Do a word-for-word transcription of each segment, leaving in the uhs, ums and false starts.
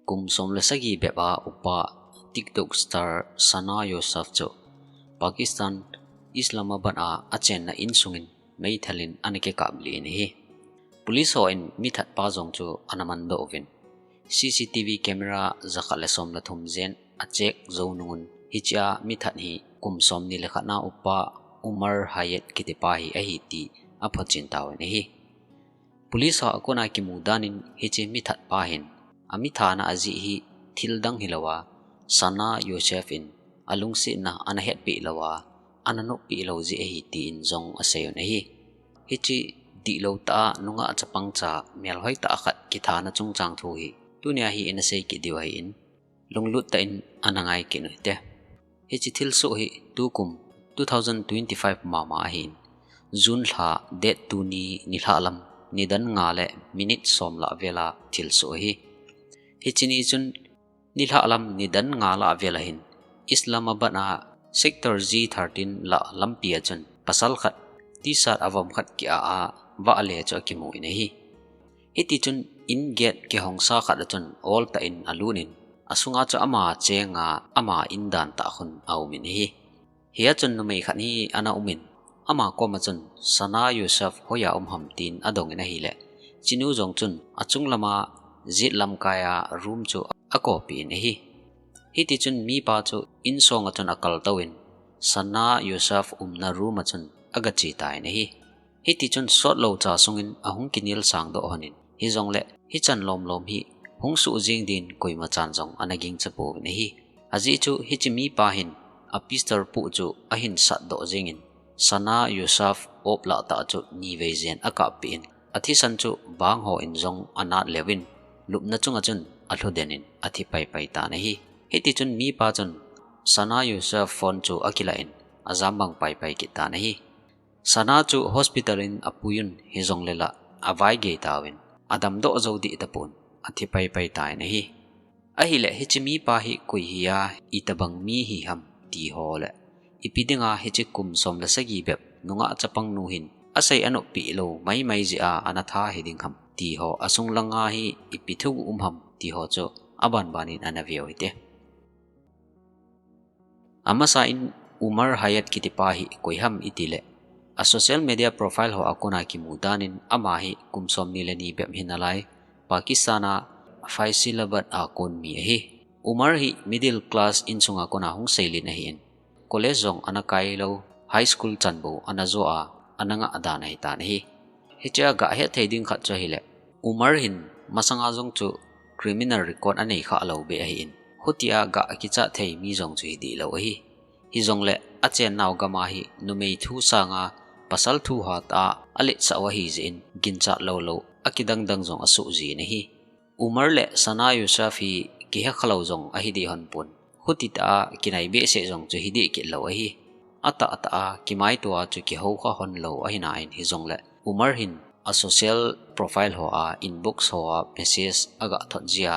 Kum som le sagi bep a upa TikTok star Sana Yusuf chu Pakistan, Islamabad a achenna insungin meithalin ana kikap lih in ahi. Police hon mithat pa jong chu ana mandoh uvin, C C T V camera jakhat le som le thum jen a check jou nungun hichea mithat hi kum som ni le khat na upa Umar Hayat kiti pa hi ahi ti aphochin tauvin ahi. Police ho a kona kimu danin hiche mithat pa hin amithana ajeh hi thil dang hilou a, Sana Yusuf in alungsetna ana hetpeh lou a, ana noppeh lou jeh ahi tin jong asei un ahi. Hiche dihlou tah a nungah chapang cha melhoi tah khat kithana chungchang thu hi tunia hi ina sei kit diu ahin, lunglut tah in ana ngai kit u hite. Hiche thilsoh hi tukum two thousand twenty-five mama ahin, June lha date two ni nilhah lam nidan nga le minute som lah vela thilsoh ahi. Hiche ni chun nilhah lam nidan nga lah vela hin Islamabad a Sector G thirteen lah lampi a chun pasal khat T-shirt avom khat ki-ah a vahle chu akimu in ahi. Hiti chun in gate kihongsa khat a chun ol tah in alut in, asunga chu ama chenga ama in dan tah khun aum in ahi. Hia chun numei khat hi ana um in, ama koma chun Sana Yusuf hoiya um ham tin adong in ahile, chinu jong chun achung lama jet lamkai a room chu akopi in ahi. Hiti chun mipa chu insong a chun akal tou in, Sana Yusuf umna room a chun agache tan ahi. Hiti chun sotlou cha sungin ahung kinel sang doh hon in, hijongle hichan lomlom hi hung suh jing din koima chan jong ana gingcha pouvin ahi. Ajeh chu hiche mipa hin a pistol pu chu ahin sat doh jingin, Sana Yusuf op lah tah chu ni vei jen akap peh in, athisan chu bang hon jong anat lheh in, lupna chunga chun alhu den in athi paipai tan ahi. Hiti chun mipa chun Sana Yusuf phone chu akilah in, ajam bang paipai kit tan ahi. Sana chu hospital in apui un, hijongle la avaigei tauvin, adamdoh jou dih tapon, athi paipai tan ahi. Ahile hiche mipa hi koi hi a, itobang mi hi ham ti ho le ipi dinga hiche kum som le sagi bep nungah chapang nu hin asei anoppeh lou maimai jeh a ana tha hi ding ham ti ho, asung langa hi ipi thu um ham ti ho chu abanban in ana veu hite. Amasa in Umar Hayat kiti pa hi koi ham itile, a social media profile ho a kona kimu danin ama hi kum som ni le ni bep hi nalai, Pakistan a Faisalabad a kon mi ahi. Umar hi middle class insunga kona hung seilen ahin, college jong ana kai lou, high school chan bou ana jo a, ana ngah dan ahi tan ahi. Hichea gah hetthei ding khat chu ahile, Umar hin masanga jong chu criminal record anei khalou beh ahin, hutia gah kichat thei mi jong chu hi dihlou ahi. Hijongle achennau gam a hi numei thu sanga pasal thu hatah a aletsah u ahi jeh in ginchat lou lou, akidang dang jong asoh jin ahi. Umar le Sana Yusuf hi kihe khalou jong ahi deh hon pon, huti tah a kinai behseh jong chu hi deh kit lou ahi. Atahtah a kimaito a chu kihou kha hon lou ahi nan, hijongle Umar hin a social profile ho a, inbox ho a message agah thot jia,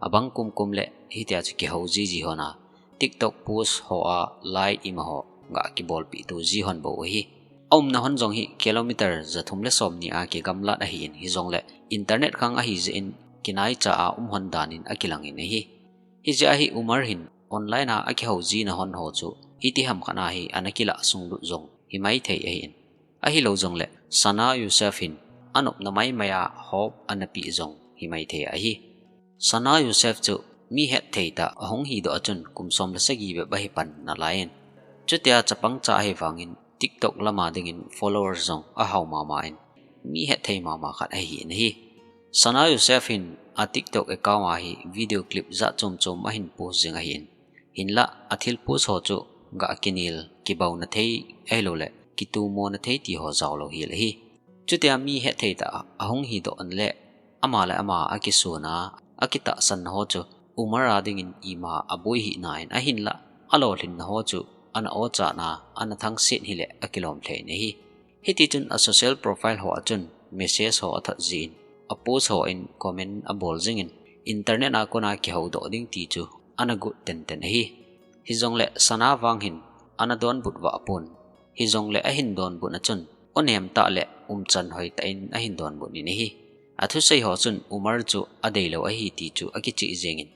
abang kumkum le hitia chu kihou jiji hon a, TikTok post ho a like ima ho gah kibolpeh to ji hon bou ahi. Aumna hon jong hi kilometer jathum le som ni a kigamlat ahin, hijongle internet khang ahi jeh in kinaicha a um hon danin akilang in ahi. Hijeh a hi Umar hin online a akihou jina hon ho chu iti ham khat a hi ana kilah sunglut jong hi maithei ahin, ahilou jongle Sana Yusuf hin anopna maimai a hope ana peh jong hi maithei ahi. Sana Yusuf chu mi hetthei tah ahung hidoh a chun kum som le sagi bep ahi pan nalai in, chutia chapang cha ahi vangin TikTok lama dingin followers jong ahao mama in, mi hetthei mama khat ahi in ahi. Sana Yusuf hin a TikTok account a hi video clip jat chom chom ahin post jing ahin, hinlah athil post ho chu gah kinel, kibauna thei, ahiloule kitumona thei ti ho jaolou hel ahi. Chutia mi hetthei tah ahung hidoh in le, ama le ama akisuna, akitahsanna ho chu Umar a dingin ima aboi hih nan, ahinlah alolhinna ho chu ana ochatna, ana thangset hile akilom lheh in ahi. Hitichun a social profile ho a chun message ho athot jin, a post hon comment abol jingin, internet a kona kihoudoh ding ti chu ana got tenten ahi. Hijongle Sana vang hin ana donbut vahpon. Hijongle ahin donbutna chun onem tah le umchan hoitah in ahin donbut in ahi. Athusei ho chun Umar chu adeilou ahi ti chu akichih jengin,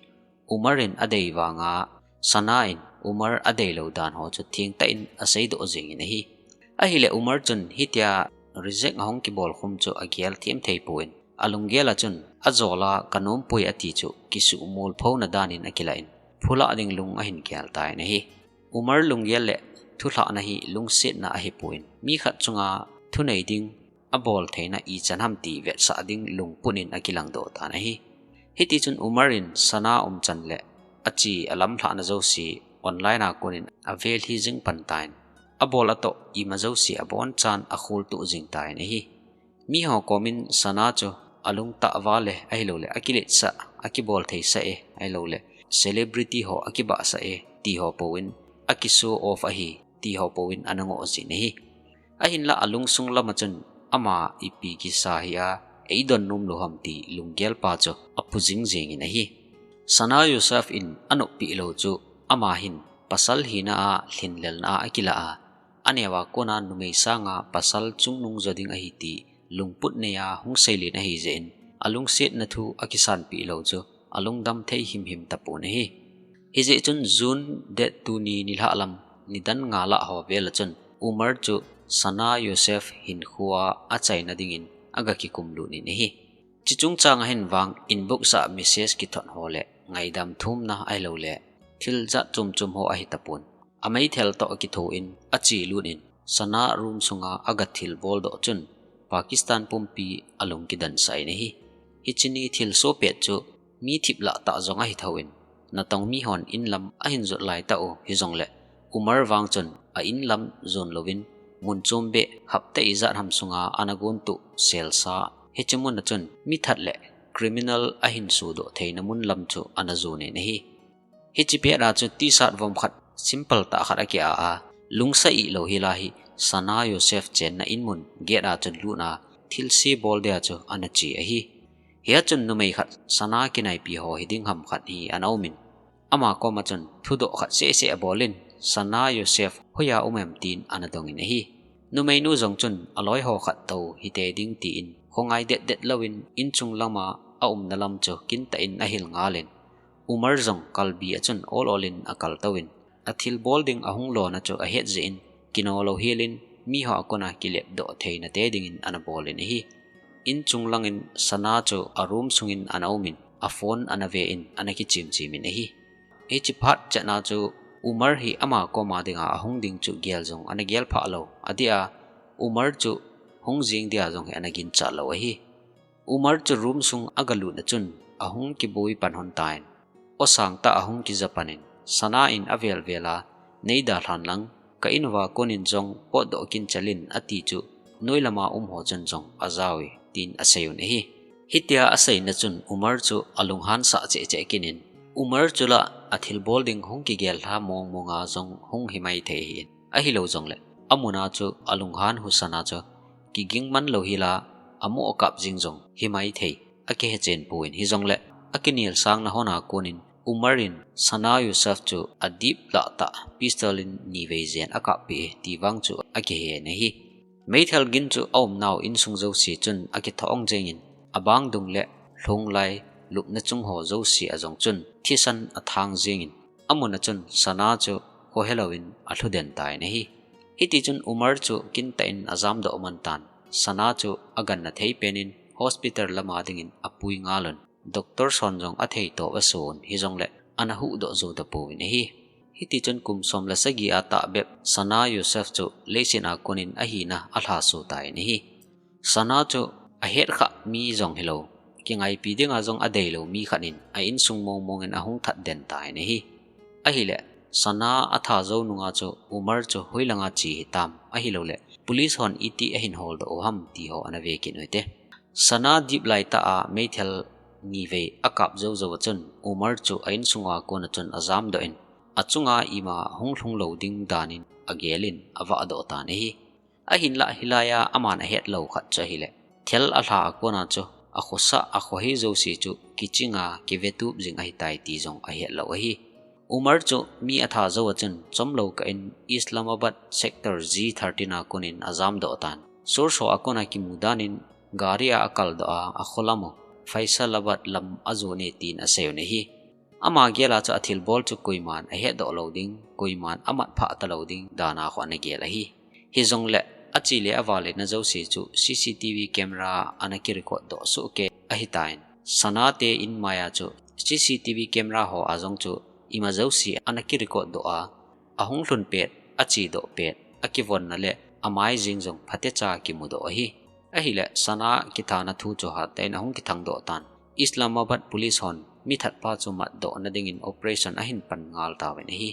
Umar in adei vanga Sana in Umar adeilou dan ho chu thengtah in aseidoh jengin ahi. Ahile Umar chun hitia reject ahung kibol khum chu agel themthei pon, alunggel a chun ajola kanompoi ati chu kisuhmol phona danin akilah in, phulah ding lung ahin gel tan ahi. Umar lunggel le thulhahna hi lungsetna ahipon, mi khat chunga thunei ding abol theina ichan ham ti vetsah ding lungput in akilangdoh tan ahi. Hitichun Umar in Sana umchan le ache alamlhahna jouse online a konin avelhi jing pan tan, abol atoh ima jouse abonchan akholtoh jing tan ahi. Miho komin Sana chu alungtah val e, ahilouleh akiletsah, akibol theisah e, ahilouleh celebrity ho akibahsah e, ti ho pon aki show off ahi, ti ho pon ana ngoh jin ahi. Ahinlah alungsung lama chun ama ipi kisa hia eidon nomlou ham ti lunggel pa chu aphu jingjeng in ahi. Sana Youssef in anoppeh lou chu ama hin pasal hina a lhinlelna a akilah a, aneo a kona numei sanga pasal chungnung jo ding ahi ti lungput nei a hung seilen ahijeh in, alungsetna thu akisanpeh lou chu alungdam thei himhim tapon ahi. Hijeh chun June date two ni nilhah lam nidan nga lah ho vel a chun Umar chu Sana Youssef hinkhoa achaina dingin aga kikumlut in ahi. Chuche chungchang a hin vang inbox a message kithot ho le ngaidam thumna ahilouleh thil jat chomchom ho ahi tapon, ameithal toh akitho in achelut in Sana room sunga aga thilbol doh chun Pakistan pumpi alung kidansah in ahi. Hiche ni thilsoh pet chu mi thip lah tah jong ahi thou in, natong mihon inlam ahin jot lai tah u hijongleh, Umar vang chun a inlam jon louvin, mun chombeh hapta ijat ham sunga ana gontoh selsa, hiche mun a chun mi that le criminal ahin sodoh theina mun lam chu ana jon in ahi. Hiche pet a chu T-shirt vom khat simple tah khat aki-a a, lungsa ihlou hila hi Sana Youssef chenna inmun gate a chun lut a, thilse bol dia chu ana che ahi. Hia chun numei khat Sana kinaipi ho hiding ham khat hi ana um in, ama koma chun thudoh khat sehseh abol in, Sana Youssef hoiya um em tin ana dong in ahi. Numeinu jong chun aloi ho khat tou hite ding tin khongai detdet louvin inchung lama aumna lam chu kintah in ahil ngal in, Umar jong kalbi a chun ol ol in akal tou in, athilbol ding ahung lona chu ahet jeh in, kino lou hel in, miho a kona kilepdoh theina te dingin ana bol in ahi. Inchung langin Sana chu a room sungin ana um in, a phone ana ve in, ana kichim chim in ahi. Hiche phat chetna chu Umar hi ama koma dinga ahung ding chu gel jong ana gel phah lou. Adeh a, Umar chu hung jing dia jong hi ana ginchat lou ahi. Umar chu room sung aga lutna chun ahung kiboi pan lhon tan, aw sangtah ahung kija pan in, Sana in avel vel a, nei dalhan lang, ka in uva konin jong potdoh kin chal in ati chu, noi lama um ho chun jong ajao e, tin asei un ahi. Hitia aseina chun Umar chu alunghan sah cheh cheh kit in, Umar chu la athilbol ding hung kigel lha mong mong a jong hung himai thei ahi in. Ahilou jongleh, amun a chu alunghan husan a chu kiging man lou hila, amoh akap jing jong himai thei, akihe chen pon, hijongleh akinel sangna hon a konin Umar in Sana Youssef chu adip lah tah pistol in nivei jen akap peh e ti vang chu akihe in ahi. Meithal gin chu aumnau insung jouse chun akithong jeng in, abang dung le lhung lai lupna chung ho jouse a jong chun thisan athang jeng in, amun a chun Sana chu khohe louvin alhu den tan ahi. Hitichun Umar chu kintah in ajamdoh man tan, Sana chu aganna thei pen in hospital lama dingin apui ngal un, doctor hon jong athei toh ason, hijongleh ana huhdoh jou tapon ahi. Hitichun kum som le sagi a tah bep Sana Youssef chu leiset a konin ahina alhaso tan ahi. Sana chu ahet khah mi jong hilou, kingaipi dinga jong adeilou mi khat in a insung mong mong in ahung that den tan ahi. Ahileh, Sana atha jou nunga chu Umar chu hoilanga che hitam, ahilouleh police hon iti ahin holdoh u ham ti ho ana ve kit u hite. Sana dip laitah a meithal nivei akap jou jou a chun Umar chu a insunga kona chun ajamdoh in, achunga ima hung lhung lou ding danin agel in avahdoh tan ahi. Ahinlah hilai a aman ahet lou khat chu ahileh, thal alha a kona chu akhosah akhoi jouse chu kichinga kivetup jing ahitai ti jong ahet lou ahi. Umar chu mi atha jou a chun chomlou kah in Islamabad sector G thirteen a konin ajamdoh tan. Source ho a kona kimu danin gari a akaldoh a, akholam u Faisalabad lam ajon e tin asei un ahi. Ama gel a chu athilbol chu koiman ahetdoh lou ding, koiman amatphah talou ding dan a kho ana gel ahi. Hijongle achi le aval le na jouse chu C C T V camera ana kirecord doh soh kei ahitan, Sana te in mai a chu C C T V camera ho a jong chu ima jouse ana kirecord doh a, ahung lhun pet, achedoh pet, akivonna le amai jeng jong phatecha kimudoh ahi. Ahile Sana kithana thu chu hatah in ahung kithangdoh tan, Islamabad police hon mithatpa chu matdohna dingin operation ahin pan ngal tauvin ahi.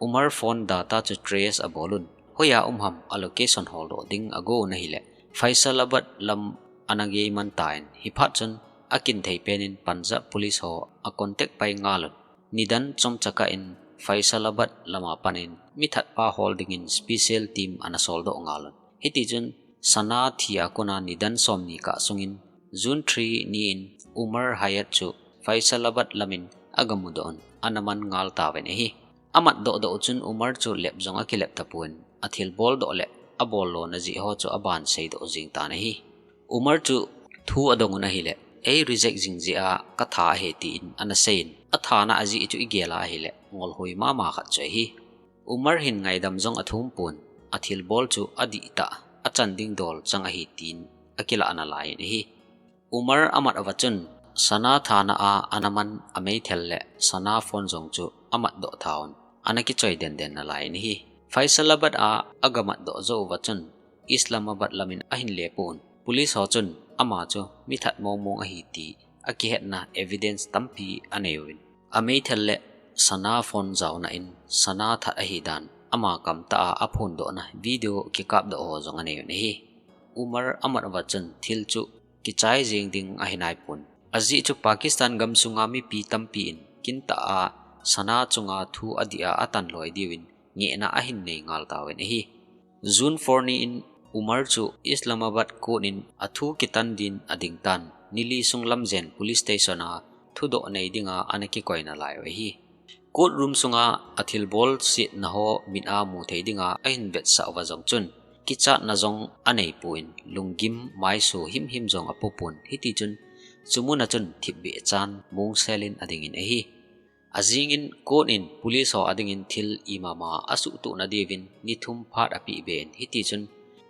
Umar phone data chu trace abol un, hoiya um ham a location holdoh ding agon ahile, Faisalabad lam ana gei man tan, hiphat chun akin thei penin Punjab police ho acontact pai ngal un. Nidan chomcha kah in Faisalabad lama panin mithatpa hol dingin special team ana soldoh ngal un. Hiti chun Sana thi a kona nidan somni kah sungin June three ni in Umar Hayat chu Faisalabad lamin agamudoh un, ana man ngal tauvin ahi. Amatdoh doh chun Umar chu lep jong akilep tapon, athilbol doh le abol lona jeh ho chu aban seidoh jeng tan ahi. Umar chu thu adong un ahile, ei reject jing jeh a katha ahi tin ana seiyin, athana ajeh chu igel a ahile, ngolhoi mama khat chu ahi. Umar hin ngaidam jong athum pon, athilbol chu adihtah, achan ding dol chang ahi tin akilah nalaiyin ahi. Umar amat uva chun, Sana thana a ana man ameithal le Sana phone jong chu amatdoh thauvin, ana kichoi denden nalaiyin ahi. Faisalabad a agamatdoh jou uva chun, Islamabad lamin ahin lepon, police ho chun ama chu mithat mongmong ahi ti akihetna evidence tampi anei uvin, ameithal le Sana phone jaona in Sana that ahi dan ama kamtah a aphondohna video kikapdoh ho jong anei un ahi. Umar amat uva chun thil chu kichai jeng ding ahi naipon. Ajeh chu Pakistan gamsunga mipi tampi in kintah a Sana chunga thu adih a atan loi diuvin ngehna ahin nei ngal tauvin ahi. June four ni in Umar chu Islamabad court in athu kitan din ading tan, ni li sung lamjen police station a thudoh nei dinga ana kikoi nalai u ahi. Court room sunga athilbol sietna ho mit a mu thei dinga ahin vetsah uva jong chun, kichatna jong anei pon, lunggim maiso himhim jong apo pon, hiti chun chu mun a chun thipbeh chan mongselin adingin ahi. Ajingin court in police ho adingin thil imama asuhtoh nadiuvin ni thum phat apeh ben, hiti chun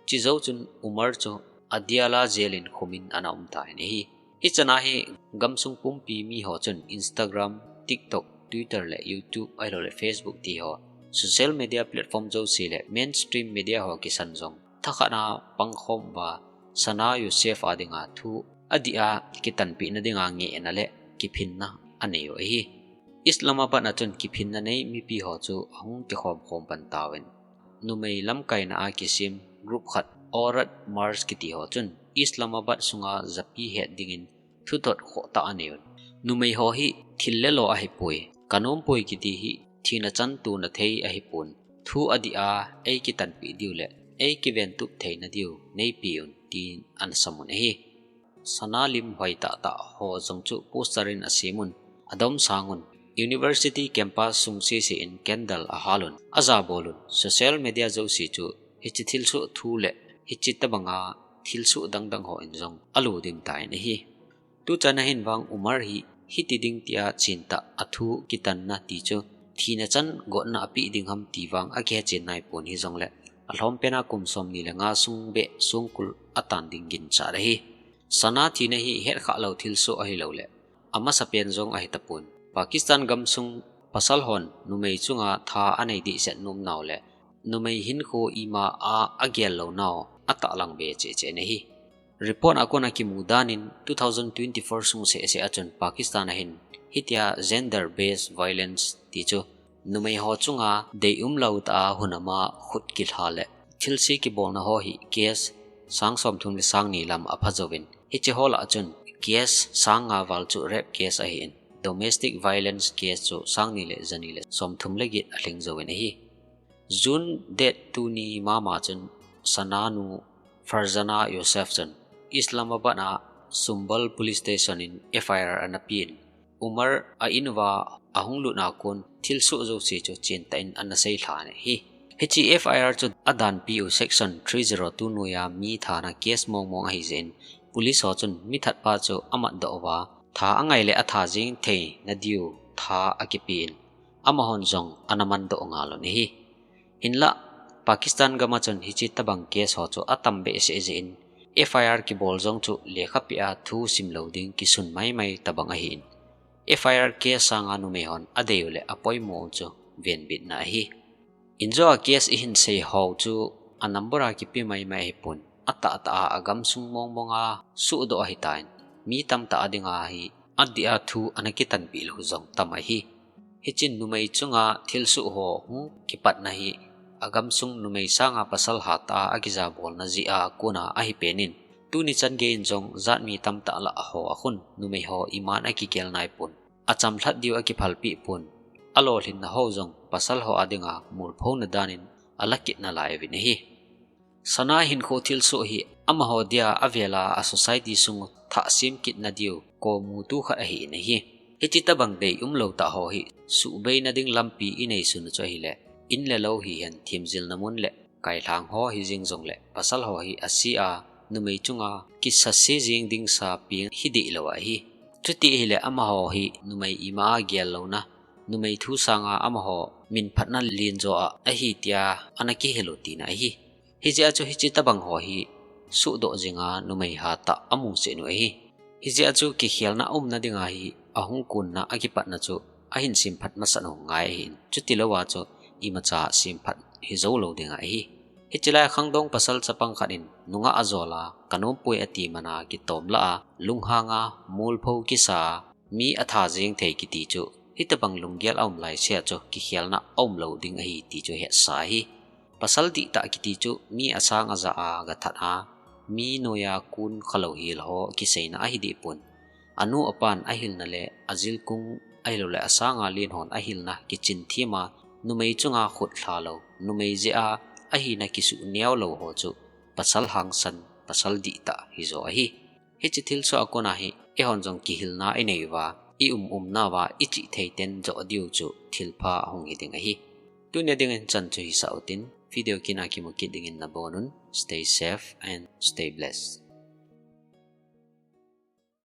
chujou chun Umar chu Adiala jail in khumin ana um tan ahi. Hichana hi gamsung pumpi mi ho chun Instagram, TikTok, Twitter le YouTube ahilouleh Facebook ti ho social media platform jouse le mainstream media ho kisan jong thakhat a pangkhom uva Sana Youssef a dinga thu adih a kitanpeh na dinga ngehna le kiphinna anei u ahi. Islamabad a chun kiphinna nei mipi ho chu ahung kikhom khom pan tauvin, numei lamkaina a kisem group khat Aurat March kiti ho chun Islamabad sunga japi het dingin thuthot khohtah anei un. Numei ho hi thil le lo ahipoi, kanompoi kiti hi thina chan tuna thei ahipon, thu adih a ei kitanpeh diu le ei kiventup theina diu neipe un tin ana sam un ahi. Sana lim hoitah tah ho jong chu poster in asem un, adom sang un, university campus sung sese in candle ahal un, ajabol un, social media jouse chu hiche thilsoh thu le hiche tobanga thilsoh dangdang ho in jong alo dim tan ahi. Tuchan a hin vang Umar hi hiti ding tia chentah a thu kitanna ti chu thina chan gotna apeh ding ham ti vang akihechen naipon, hijongle alhom pena kum somni le nga sung beh songkul atan ding ginchat ahi. Sana thina hi hetkhah lou thilsoh ahilouleh amasapen jong ahitapon, Pakistan gamsung pasal hon numei chunga tha anei dehset nom nau le numei hinkho ima a agel lou nau atahlang be cheh cheh in ahi. Report a kona kimu danin two thousand twenty-four sung sese a chun Pakistan a hin hitia gender based violence ti chu numei ho chunga deium lou tah a hunam a khut kilha le thilse kibolna ho hi case sang somthum le sang ni lam apha jouvin, hiche ho lah a chun case sang nga val chu rape case ahin, domestic violence case chu sang ni le jani le somthum le get alhing jouvin ahi. June date two ni mama chun Sana nu Farzana Youssef chun Islamabad a Sumbul Police Station in F I R ana pen, Umar a in uva ahung lutna kon thilsoh jouse chu chentah in ana seilha in ahi. Hiche F I R chu adanpi u section three zero two noiya mi thana case mongmong ahijeh in Police ho chun mi thatpa chu amat doh uva, tha angai le atha jing theina diu tha akipen, amahon jong ana man doh ngal un ahi. Hinlah, Pakistan gam a chun hiche tabang case ho chu atam behseh jeh in, F I R kibol jong chu lekha peh a thu sim lou ding kisun maimai tabang ahin, F I R case sanga numei hon adei u le apoimo u chu venbitna ahi. Injo a case ihin sei ho chu a number a kipe maimai ahipon, atahtah a agamsung mongmong a suhdoh ahitan, mi tamtah a dinga hi adih a thu ana kitanpeh lou jong tam ahi. Hichun numei chunga thilsoh ho hung kipatna hi agamsung numei sanga pasal hatah a akijabolna jeh a kona ahipen in, tuni chan geiyin jong jatmi tamtah lah ho a khun numei ho iman akigel naipon, achamlhat diu akiphalpeh pon, alolhinna ho jong pasal ho a dinga molphona danin ala kit nalai uvin ahi. Sana hinkho thilsoh hi amaho dia avela a society sung thah sem kitna diu komutu khat ahin ahi. Hiche tabang deium lou tah ho hi suhbeina ding lampi inei sun u chu ahile, in le lou hihen themjilna mun le kailhang ho hijeng jongle pasal ho hi ase a, numei chunga kisase jeng ding sa peng hideh lou ahi. Chuti ahile amaho hi numei ima a gel louna, numei thu sanga amaho minphatna lenjo a ahi tia ana kihil u tina ahi. Hijeh a chu hiche tabang ho hi suhdoh jinga numei hatah amu seh u ahi. Hijeh a chu kikhelna aumna dinga hi ahung konna akipatna chu ahin semphat masat u ngai ahin, chuti lou a chu imacha semphat hijou lou dinga ahi. Hiche lai khangdong pasal chapang khat in nungah ajol a, kanompoi ati mana kitom lah a, lunghanga molpho kisa a, mi atha jeng thei kiti chu hitabang lunggel aum laisea chu kikhelna aum lou ding ahi ti chu hetsa ahi. Pasal dihtah kiti chu mi asang aja a gathat a, mi noiya kon khalou hel ho kiseina ahideh pon, anu apan ahilna le ajilkung ahiloule asanga len hon ahilna kichinthem a, numei chunga khutlha lou, numei jeh a ahina kisuh neo lou ho chu pasal hangsan, pasal dihtah hijo ahi. Hiche thilsoh a kona hi eihon jong kihilna inei uva, ium umna uva ichihthei ten joh diu chu thilpha ahung hiding ahi. Tunia dingin chan chu hisah utin, video kit a kimu kit dingin nabonun, stay safe and stay blessed.